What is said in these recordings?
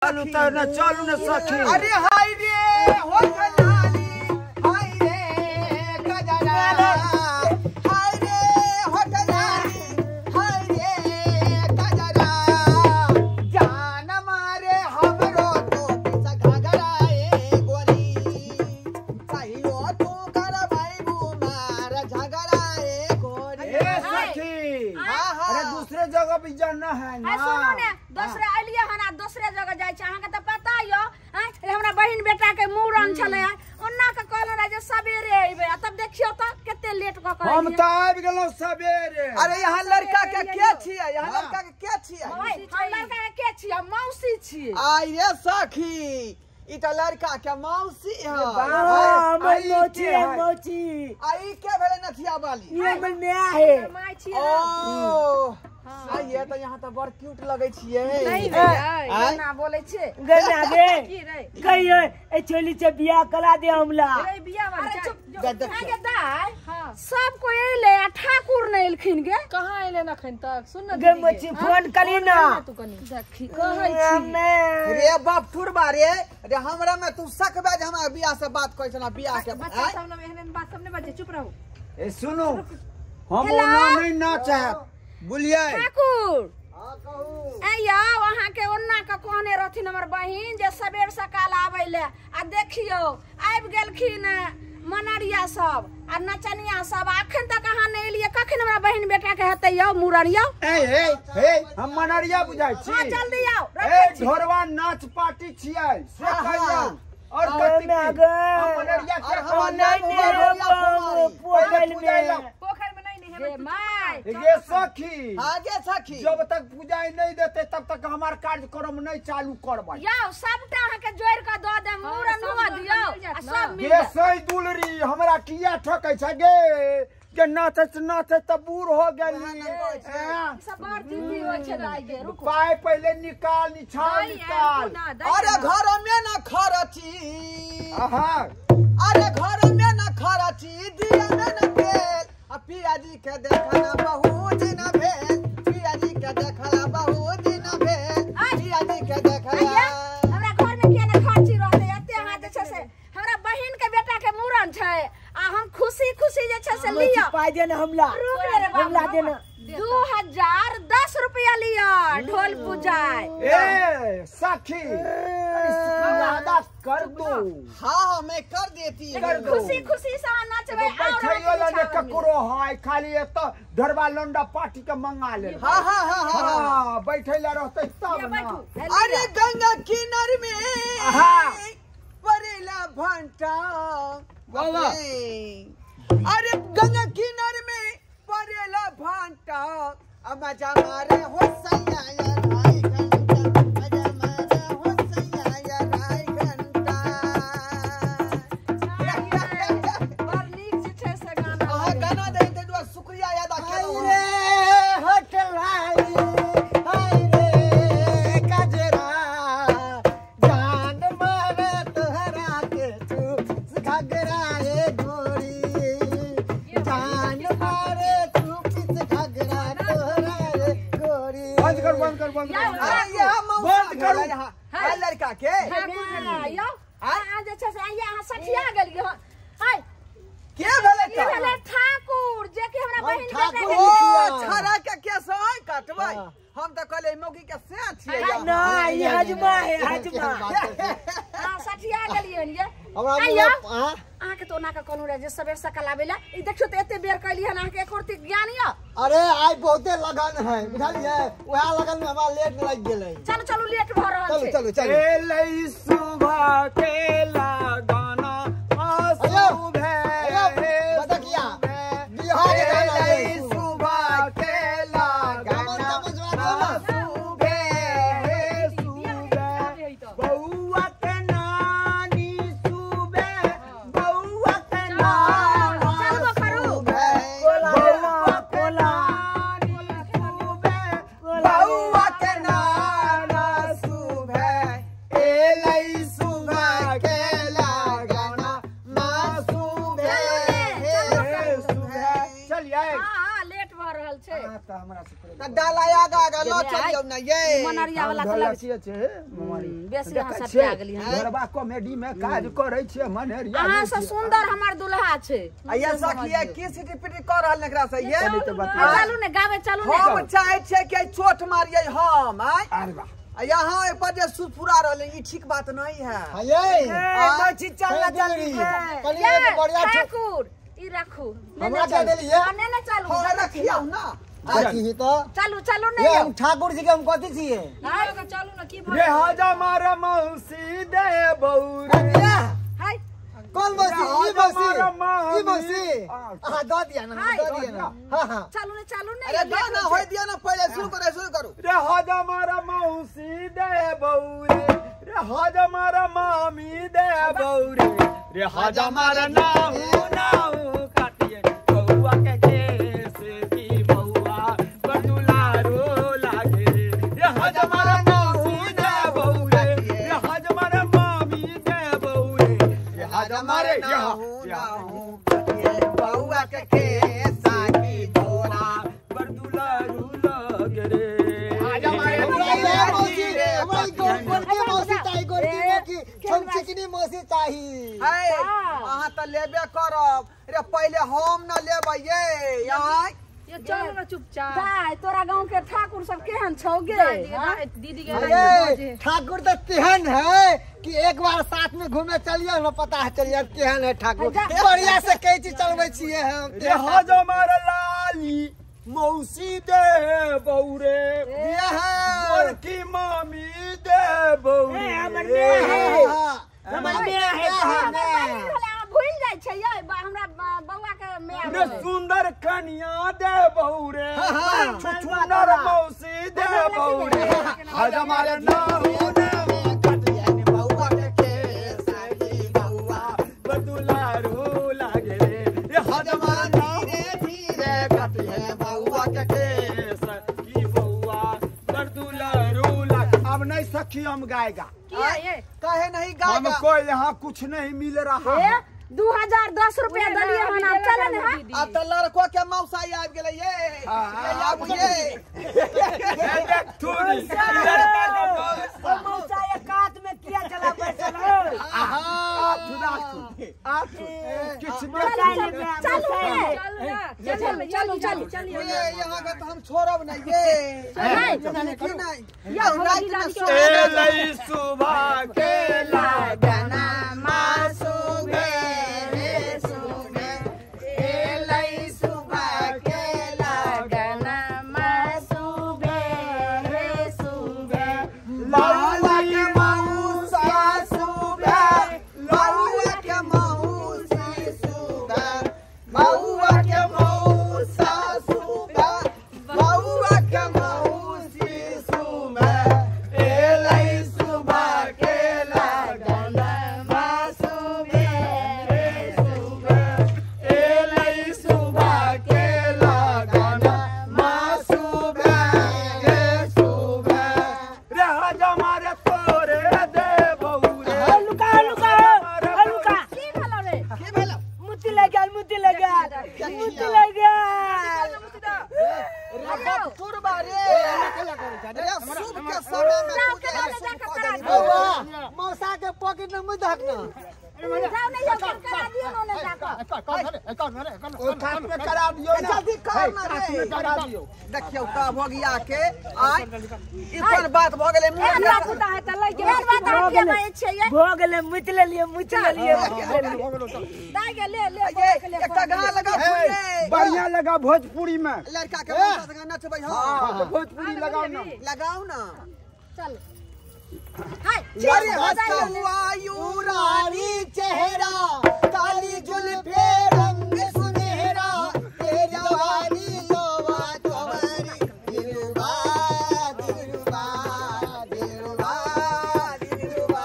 चलू त न चलू न सखी। अरे हाय रे हो लाली हाय रे कजरा हाय रे हो लाली हाय रे कजरा जान मारे हमरो तो पिसा घाघरा ए गोरी कहियो तू करबाई मार झगड़ा ए गोरी। ए सखी अरे दूसरे जगह भी जाना है ना। सुनो ने दूसरे एलिए हन आ दूसरे जगह जाय छै अहाँ के त पता यो हमरा बहिन बेटा के मूड़न छले ओन्ना के कहलो रहे जे सबेरे अइबे आ तब देखियो त कते लेट क क हम त आबि गेलौ सबेरे। अरे यहाँ लड़का के के छियै? यहाँ लड़का के के छियै? हम लड़का के के छियै? मौसी छियै। आई रे सखी ई त लड़का के मौसी है। हमर मौसी है मौसी। आई के भेलै नथिया वाली? ई हमर माय है। My छियै। ओ आइए त यहाँ त बड़ क्यूट लगै छियै। नहीं रे ना बोलै छियै गना गे की रे कहियो ए चोली से बियाह करा दे हमला। रे बियाह वाला चुप आगे दाय सब कोई एले आ ठाकुर नै एलखिन गे। कहां एले न अखन तक? सुन न गे मौसी फोन करी ना तू कनी देखी कहै छी रे बाप ठुरबा रे रे हमरा में तू सकबे जे हमरा बियाह से बात कहै छना बियाह के बच्चा सब न एहन बात सब नै बजे चुप रहू। ए सुनू हम ओना नै नाचब बुझलियै ठाकुर। हां कहू। ए यौ अहाँ के ओन्ना के कहने रहथिन हमर बहिन जे सबेर सकाल आबै ले आ देखियो आबि गेलखिन मनरिया सब आ नचनिया सब अखन तक अहाँ नै एलियै कखन हमरा बहिन बेटा के हेतै यौ मूड़न यौ? ए हे हे हम मनरिया बुझाइ छी। हां जल्दी आउ। ए ढोरवा नाच पार्टी छियै से कहियौ और कथि हम मनरिया के हम नै पोखर में पोखर में नहीं गे my गे सखी। आगे सखी जब तक पूजा नहीं देते तब तक हमार कार्यक्रम नहीं चालू करबै। यौ सबटा अहाँ के जोड़ के the they मूड़न हुआ दियौ आ सब मिल गे सही दुलरी हमरा किया ठकै छै गे के नाचैत नाचैत त बूढ़ हो गेली। सब बड़ दीदी होइ छै दाइ गे रुको पाय पहिले निकाल निछाल निकाल। अरे घर में न खरची। आहा अरे घर में न खरची दिया में न तेल आ पिया जी के देखला बहुत दिन भेल पिया जी के देखला बहुत दिन भेल पिया जी के देखला। हमरा घर में किया न खर्ची रहतै एते अहाँ जे छै से हमरा बहिन के बेटा के मूड़न छै आ हम खुशी खुशी जे छै से लिअ पाइ दे ना हमला रुक रे बाबू हमला देना 2010 रुपया लिअ ढोल पूजाय। ए सखी ज्यादा कर दो। हां मैं कर देती हूं। खुशी खुशी से नाचबै और बैठैयो ला ने ककरो है खाली एत ढोरवा लोंडा पार्टी के मंगा ले। हां हां हां हां बैठै ला रहतै तब ना। अरे गंगा किनार में परेला भंटा वाह वाह। अरे गंगा किनार में परेला भंटा मजा मारे हो सैया राई घंटा मजा मारे हो सैया राई घंटा। बड़ नीक जे छै से गाना। अहाँ गाना दे दे दुआ शुक्रिया अदा केलहुँ। हाय रे होटल हाय हाय रे कजरा जान मारे तोहरा के तू घाघरा ए गोरी जान मारे तू किस घाघरा तोहरा रे गोरी। बंद कर बंद कर बंद कर बंद करू हाय लड़का के यौ अहाँ जे छै से अहाँ सठिया गेलियै हन। हाय के भेलै के भेलै ठाकुर जे कि हमरा बहिन बेटा के ओ छड़ा के केस है कटबै हम त कहले मौगी के से छियै। ना ई हजमा है हजमा। हां सठिया गेलियै हन ये। हमरा अहाँ के तो ओना के कहलहुँ रहे जे सबेर सकाल आबै ला ई देखियो त एते बेर कहलियै हन अहाँ के एको रत्ती ज्ञान यौ? अरे आइ बहुते लगन है बुझलियै वएह लगन में हमरा लेट लागि गेलै। चलू चलू लेट भ रहल छै। चलू चलू चलू। एलै सुबह के लगाना सुबह बदकिया बिहार के गाना एलै सुबह के लगाना सुबह सुबह बउआ के नानी सुबह बउआ के नानी चलबो करू कोला कोला बउआ के नाना सुबह एलै सुबह के हमरा से प्रेम त डाला आगा आगा ल चलियौ ना ये मनरिया वाला त लग छै ममारी बेसी अहाँ सब प्या गेली हन घरबा कॉमेडी में काज करै छै मनरिया अहाँ से सुंदर हमर दुल्हा छै आ ये सखिया की सिटी पिटी कर रहल एकरा से ये चलू ने गावे चलू ने हम चाहे छै कि चोट मारियै हम आय अरे वाह यहाँ एक पर जे सुरफुरा रहले ई ठीक बात नहीं है ये ए चल ना जल्दी कनी एक बढ़िया ठाकुर ई रखू हमरा के देलिए ने ने चलू हां रखियौ ना की तो चलू चलू ने ये हम ठाकुर जी के हम कथि छिए चलू ना की रे हजा मार मौसी दे बौरे हाय कौन मौसी ई मौसी ई मौसी हां the दिया ना the दिया ना हां हां चलू ने चलू ने अरे दो ना होय दिया ना पहले शुरू करो शुरू करो रे हजा मार मौसी दे बौरे रे हजा मार मामी दे बौरे रे हजा मार नाहू नाहू काटिए बौआ के केस की बौआ बटुलारो लागे रे हजा मार मौसी दे बौरे रे हजा मार मामी दे बौरे रे हजा मारे नाहू नाहू काटिए बौआ के केस की तोरा बटुलारो लागे रे हजा मारे मौसी हमारी गोर मौसी चाही गोर की हम चिकनी मौसी चाही है अहाँ त लेबे करब रे पहले हम न लेबै ये आय ये चल ना चुपचाप दाय तोरा गांव के ठाकुर सब केहन छौ गे दीदी के ठाकुर तो तेहन है कि एक बार साथ में घूमे चलिए ना पता है चलिए केहन है ठाकुर बढ़िया से कैची चलबै छिए हम रे हजा मार लाली मौसी दे बौरे है की मामी दे बौरे हमर है हमर मेरा है भूल जाय छै ये हमरा बौआ के माय रे सुंदर कनिया दे बौरे छुछुनर मौसी दे बौरे हजा मार नाहू नाहू कटियन बौआ के केस की बौआ बदुलारू लागे रे हजा मार धीरे धीरे कटियन बौआ के केस की बौआ बदुलारू लागे। अब नहीं सखी हम गाएगा ये काहे नहीं गाएगा हमको यहाँ कुछ नहीं मिल रहा है 2010 रुपया दलिए हन अब चल ने हां अब त लड़को के मौसा आबि गेलै ये आबु ये देख थोड़ी लड़का के मौसा मौसा एक कात में किया चला बैठल हो आठ किछ चलू चलू चलू चलू चल ये यहाँ के तो हम छोड़ब नहीं ये नहीं नहीं ये रात में सो एलै सुबह के लगना मासूमे रे सुबह एलै सुबह के लगना मासूमे रे सुबह लाला के मौसा सुबह लाला के मौसी सुबह मौआ के मौसा सुबह मौआ के मौसी सुबह एलै सुबह के लगना मासूमे रे सुबह एलै सुबह के लगना मासूमे रे सुबह रे हजा मारे तोरे दे बौरे लुका लुका लुका की भेलो रे की भेलो मुति लगल मुति लगल मुति लगल रे बतुरबा रे रे शुभ के समय में जाओ तू के जे लगे शुभ जाके कऽ करा देली। दियौ। मौसा के पॉकेट में मुँह धक ना जाओ नहीं जाओ करा दियो ने जाकर ओ काट में करा दियो ना जल्दी कर ना रे करा दियो देखियौ का भऽ गया के आय ई कोन बात भऽ गेलै मुँह एहन बात होता है त लग एहन बात अहाँ किया बाजै छियै ये भो गेलै मुति लेलिए मुति लेलिए दाइ गे ले ले ये बौआ के ले एकटा गाना लगाओ हे, बढ़िया लगा भोजपुरी में लड़का के मौसा संगे नचबै हाँ हां भोजपुरी लगाओ ना लगाओ ना चल हाय अरे हसुआयु रानी चेहरा काली जुल्फे रंग सुनहरा तेरी जवानी लोवा तुम्हारी दिलरुबा दिलरुबा दिलरुबा दिलरुबा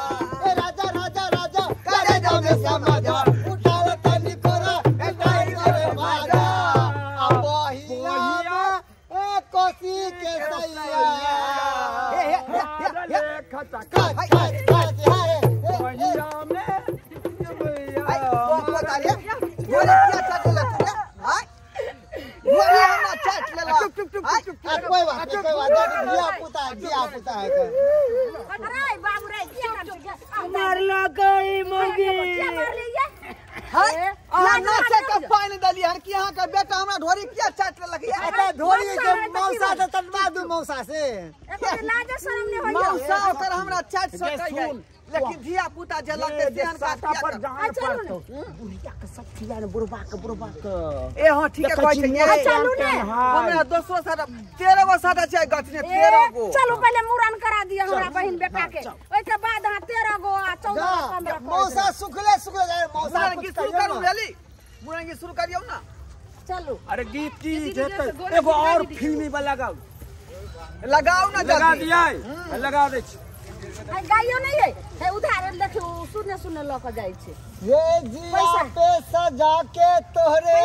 ए राजा राजा राजा करे जामे समझा उठाओ तनी कोरा ए ताई करे माजा अब हिया ए कोसी के सैया हे हे हे हे खचा खच खच खच हाय पहिया में हाय कोको तारे गोरे किया चाट लेलक रे हाय गोरे हमरा चाट लेलक। चुप चुप चुप चुप। पता है का। अरे बाबू रे किया मारला गई मौगी किया मारले ये हाय अहाँ नाचे के पानि देली हन कि अहाँ के बेटा हमरा ढोरी किया चाट लेलक ये। अरे ढोरी के मौसा से तनवा दू मौसा से। एको लाज शरम ने होइयो। मौसा ओकर हमरा चाट सकै लेकिन धिया पुता जे लगते ध्यान काट पर जान पड़तो बुढ़िया के सब खिया ने बुढ़बा के बुढ़बा के। ए हां ठीक है कहै छै चलू ने हमरा दोसरो सादा 13 गो सादा छै गछने 13 गो। चलू पहले मुड़न करा दिया हमरा बहिन बेटा के ओइ के बाद हां 13 गो आ 14 15 मौसा सुखले सुखले जाए मौसा मुड़न शुरू करू लेली मुड़न की शुरू करियौ ना चलू। अरे गीत की जेतै एगो और फिल्मी वाला लगाऊ लगाऊ ना लगा दिया लगा दै छी। गाइयो नहीं है है उधार देखियो सुने सुने ल के जाय छै। ये जिया पे सजा के तोहरे।